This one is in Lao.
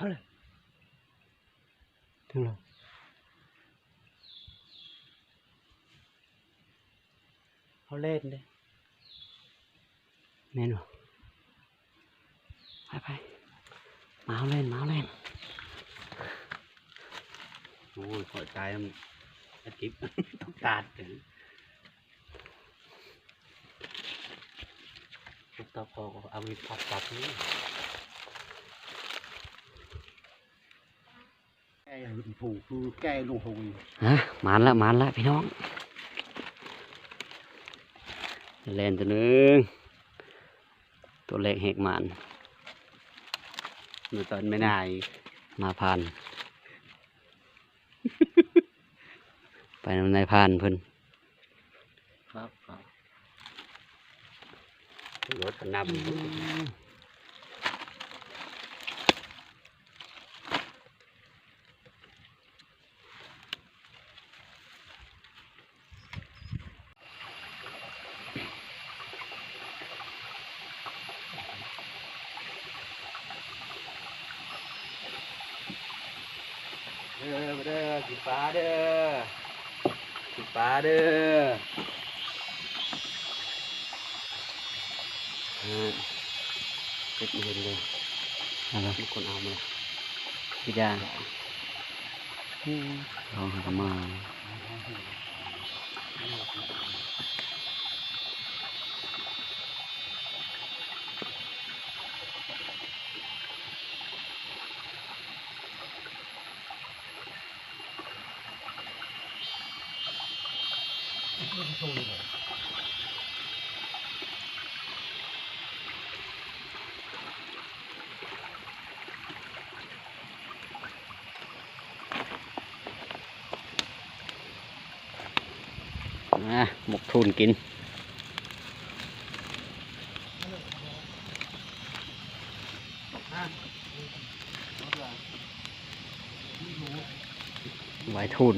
ເອົາເລີຍ ເອົາເລີຍ ເຮົາແລ່ນເດ້ ແມ່ນບໍ່? ໄປໆ ມາເຮົາແລ່ນ ມາເຮົາແລ່ນ. ໂອ້ຍ ຂ້ອຍຕາຍນຳແອັດກິບ ຕົກຕາດເດີ ຕົກຕາຄອກໍເອົາມີດພັບຕັດນີ້. ແກ່ຜູ້ຄືແກ່ລົງໂຫຍ ຮະ ມານລະ ມານລະພີ່ນ້ອງ ແລ່ນຕົວໜຶ່ງ ຕົວແລກແຮກມານ ມາຕອນແມ່ນາຍ ມາຜ່ານ ໄປນຳນາຍຜ່ານເພິ່ນ ຄັບ ຄັບ ລົດກະນຳ ອືມ. ເດີ ເດີ ກິນປາເດີ ກິນປາເດີ. ເອີ ເກັບເຫັນເດີ ເອົາລະ ມີຄົນເອົາມາ ເຮັດຫຍັງ? ອືມ ລອງຫາມາ. ອ່າ ໝົກທູນກິນ. ຫວາຍທູນ.